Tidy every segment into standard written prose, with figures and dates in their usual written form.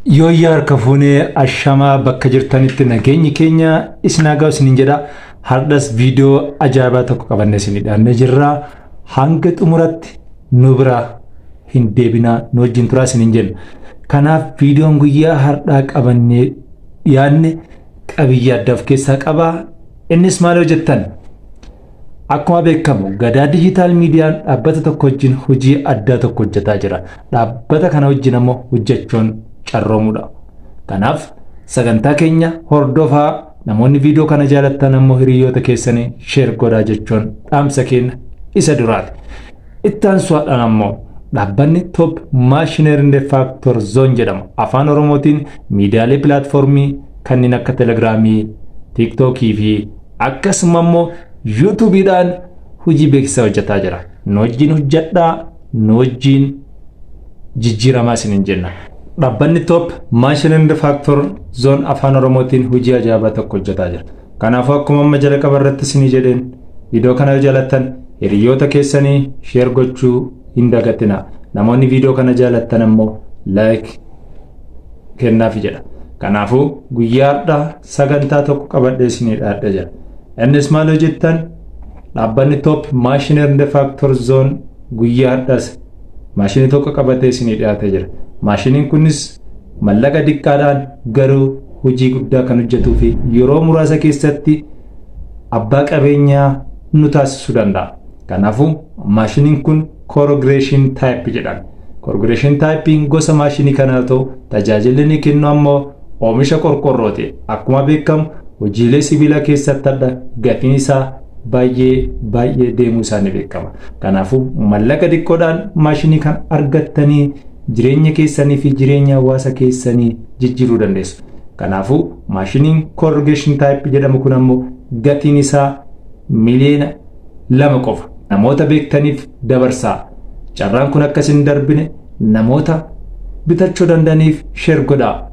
Yooyyaa, harka fuunee, ashamaa! Bakka jirtanitti nageenyi keenya isin haa ga'u isiniin jedha. Har'as viidiyoo ajaa'ibaa tokko qabannee isinii dhiyaannee jirra. Hanga xumuratti nu bira hin deebinaa, nu wajjin turaa isiniin jenna. Kanaaf viidiyoon guyyaa har'aa qabannee dhiyaanne qabiyyee adda of keessaa qaba. Innis maal hojjettan? Akkuma beekamu, Gadaa Digital Miidiyaan dhaabbata tokko wajjin hojii addaa tokko hojjetaa jira. Dhaabbata kana wajjin ammoo hojjechuun carroomuudha. Kanaaf sagantaa keenya hordofaa, namoonni viidiyoo kana jaalattan ammoo hiriyoota keessanii share godhaa jechuun dhaamsa keenya isa duraati. Itti aansuudhaan ammoo dhaabbanni Top Machinery Factor Zone jedhamu Afaan Oromootiin miidiyaalee pilaatfoormii kanneen akka Telegiraamii, Tiiktookii fi akkasuma immoo Yuutuubiidhaan hojii beeksisaa hojjetaa jira. Nu wajjin hojjedhaa, nu wajjin jijjiiramaa isiniin jenna. Dhaabbanni Top Machinery Factor Zone Afaan Oromootiin hojii ajaa'ibaa tokko hojjetaa jira. Kanaafuu akkuma amma jalqaba irratti isinii jedheen, viidiyoo kana yoo jaalattan hiriyoota keessanii share gochuu hin dagatinaa. Namoonni viidiyoo kana jaalattan ammoo like kennaafi jedha. Kanaafuu guyyaa har'aa sagantaa tokko qabadhee isinii dhiyaadhee jira. Innis maal hojjettan? Dhaabbanni Top Machinery Factor Zone guyyaa har'aas maashinii tokko qabatee isinii dhiyaatee jira. Maashiniin kunis mallaqa xiqqaadhaan garuu hojii guddaa kan hojjetuu fi yeroo muraasa keessatti abbaa qabeenyaa nu taasisuu danda'a. Kanaafuu maashiniin kun corrugation type jedhama. Corrugation type'n gosa maashinii kanaa ta'u, tajaajilli inni kennu ammoo oomisha qorqorrooti. Akkuma beekamu, hojiilee sibiilaa keessatti adda gatiin isaa baay'ee baay'ee deemuu isaa ni beekama. Kanaafuu mallaqa xiqqoodhaan maashinii kan argattanii jireenya keessanii fi jireenya hawaasa keessanii jijjiiruu dandeessu. Kanaafuu maashiniin corrugation type jedhamu kun ammoo gatiin isaa 2 miliyoona qofa. Namoota beektaniif dabarsaa. Carraan kun akkas hin darbine namoota bitachuu danda'aniif share godhaa.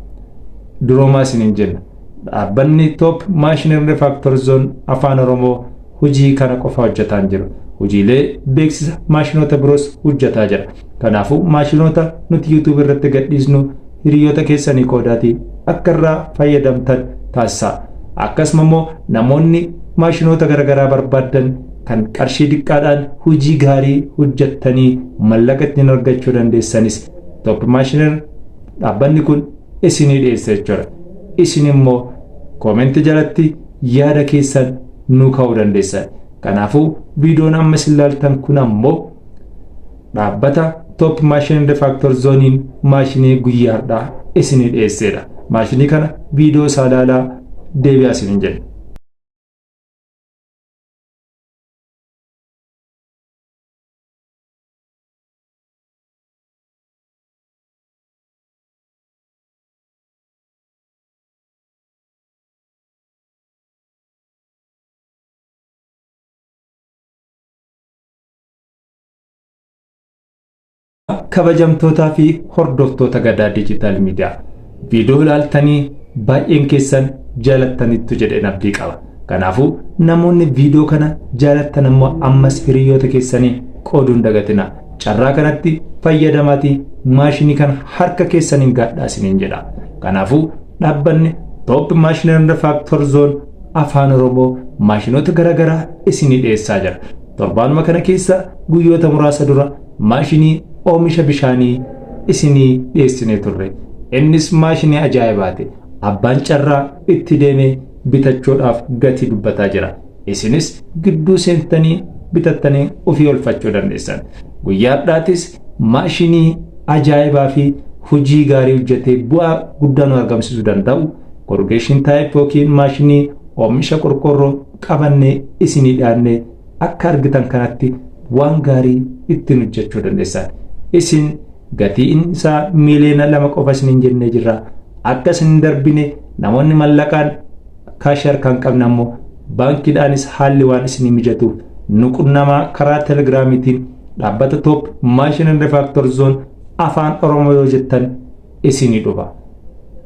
Duroomaa isiniin jenna. Dhaabbanni Top Machinery Factor Zone Afaan Oromoo hojii kana qofa hojjetaa hin jiru. Hojiilee beeksisa maashinoota biroos hojjetaa jira. Kanaafuu maashinoota nuti YouTube irratti gadhiisnu hiriyoota keessanii qoodaatii akka irraa fayyadamtan taasisaa. Akkasuma immoo namoonni maashinoota garaagaraa barbaaddan kan qarshii xiqqaadhaan hojii gaarii hojjettanii mallaqa ittiin argachuu dandeessanis Top Machinery dhaabbanni kun isinii dhiyeessa jechuudha. Isin immoo koomentii jalatti yaada keessan nu kaa'uu dandeessan. Kanaafuu viidiyoon amma isin ilaaltan kun ammoo dhaabbata Top Machinery Factor Zooniin maashinii guyyaa har'aa isinii dhiyeessedha. Maashinii kana viidiyoo isaa ilaalaa deebi'aa isiniin jenna. Kabajamtootaa fi hordoftoota Gadaa Digital Miidiyaa, viidiyoo ilaaltanii baay'een keessan jaalattaniittu jedheen abdii qaba. Kanaafuu namoonni viidiyoo kana jaalattan ammoo ammas hiriyoota keessanii qooduu hin dagatina. Carraa kanatti fayyadamaatii maashinii kana harka keessaniin gaadhaa isiniin jedha. Kanaafuu dhaabbanni Top Machinery Factor Zone Afaan Oromoo maashinoota garaagaraa isinii dhiyeessaa jira. Torbaanuma kana keessa guyyoota muraasa dura maashinii oomisha bishaanii isinii dhiyeessinee turre. Innis maashinii ajaa'ibaati. Abbaan carraa itti deemee bitachuudhaaf gatii dubbataa jira. Isinis gidduu seentanii bitattanii ofii olfachuu dandeessan. Guyyaa har'aatis maashinii ajaa'ibaa fi hojii gaarii hojjetee bu'aa guddaa nu argamsiisuu danda'u, corrugation type yookiin maashinii oomisha qorqorroo qabannee isinii dhiyaannee, akka argitan kanatti waan gaarii ittiin hojjechuu dandeessan. Isin gatiin isaa 2 miliyoona qofa isiniin jennee jirra. Akka isin hin darbine, namoonni mallaqaan kaashii harkaan qabne ammoo baankiidhaanis haalli waan isinii mijatuuf nu qunnamaa. Karaa Telegiraamiitiin dhaabbata Top Machinery Factor Zone Afaan Oromoo yoo jettan isinii dhufa.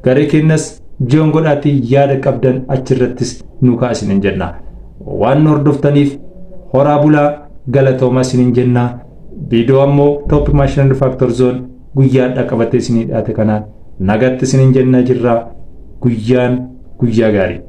Garee keenyas join godhaatii yaada qabdan achirrattis nu ka'a isiniin jenna. Waan nu hordoftaniif horaa bulaa, galatoomaa isiniin jenna. Viidiyoo ammoo Top Machinery Factor Zone guyyaadhaa qabatee isinii dhiyaate kanaan Nagatti isiniin jennaa jirra. Guyyaan guyyaa gaarii.